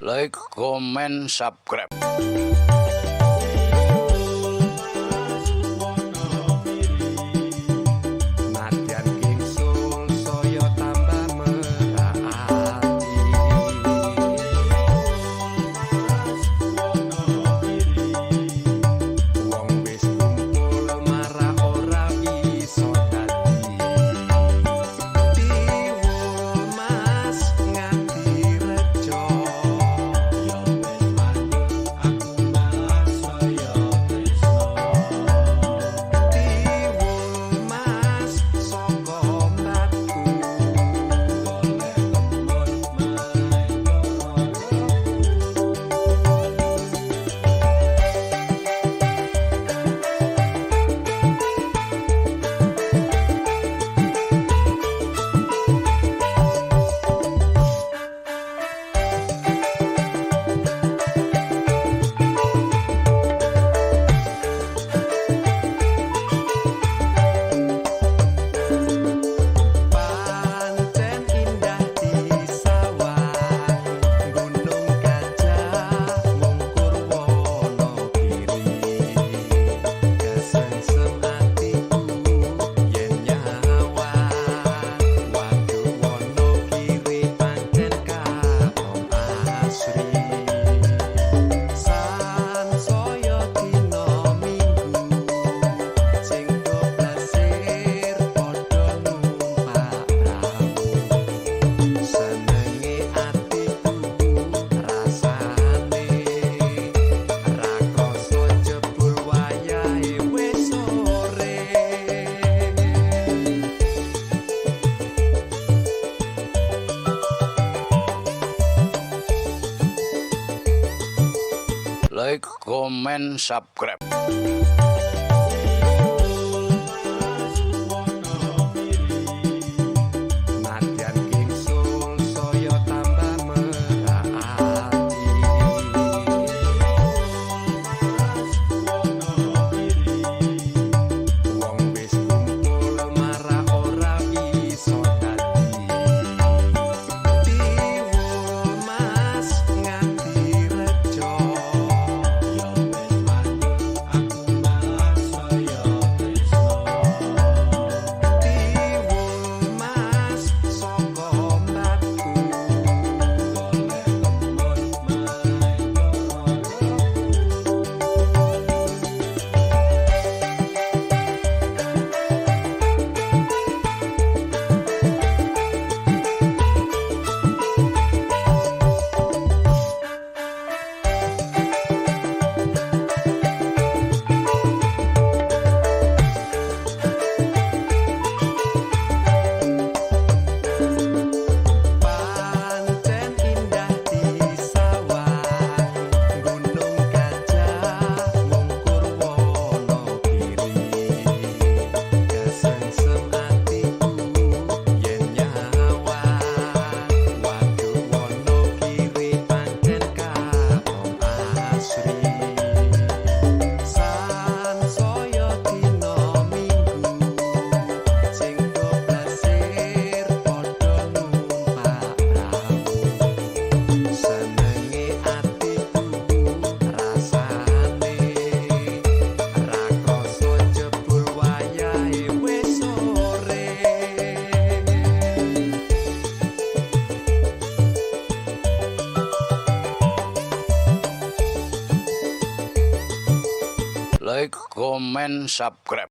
Like, comment, subscribe. Nadyan kingsul saya tambah merak ati. Wong wis kumpul marah ora bisa dadi. Tiwul Mas Ngadirejo. Ya wis manut aku malah saya tresno. Tiwul Mas saka Batu. Golek kebon maring rodoku. Pancen indah di sawah, Gunung Gajah mungkur Wonogiri. Kesengsem atiku yen nyawang, waduk Wonogiri pancen katon asri. Sansaya dina Minggu, sing do plesir padha numpak prahu. Senenge atiku rasane ra krasa jebul wayahe wis sore. Like, comment, subscribe. Nadyan kingsul saya tambah merak ati. Wong wis kumpul marah ora bisa dadi. Tiwul Mas Ngadirejo. Ya wis manut aku malah saya tresno. Tiwul Mas saka Batu. Golek kebon maring rodoku. Pancen indah di sawah, Gunung Gajah mungkur Wonogiri. Kesengsem atiku yen nyawang, waduk Wonogiri pancen katon asri. Sansaya dina Minggu, sing do plesir padha numpak prahu. Senenge atiku rasane ra krasa jebul wayahe wis sore. Like, comment, subscribe.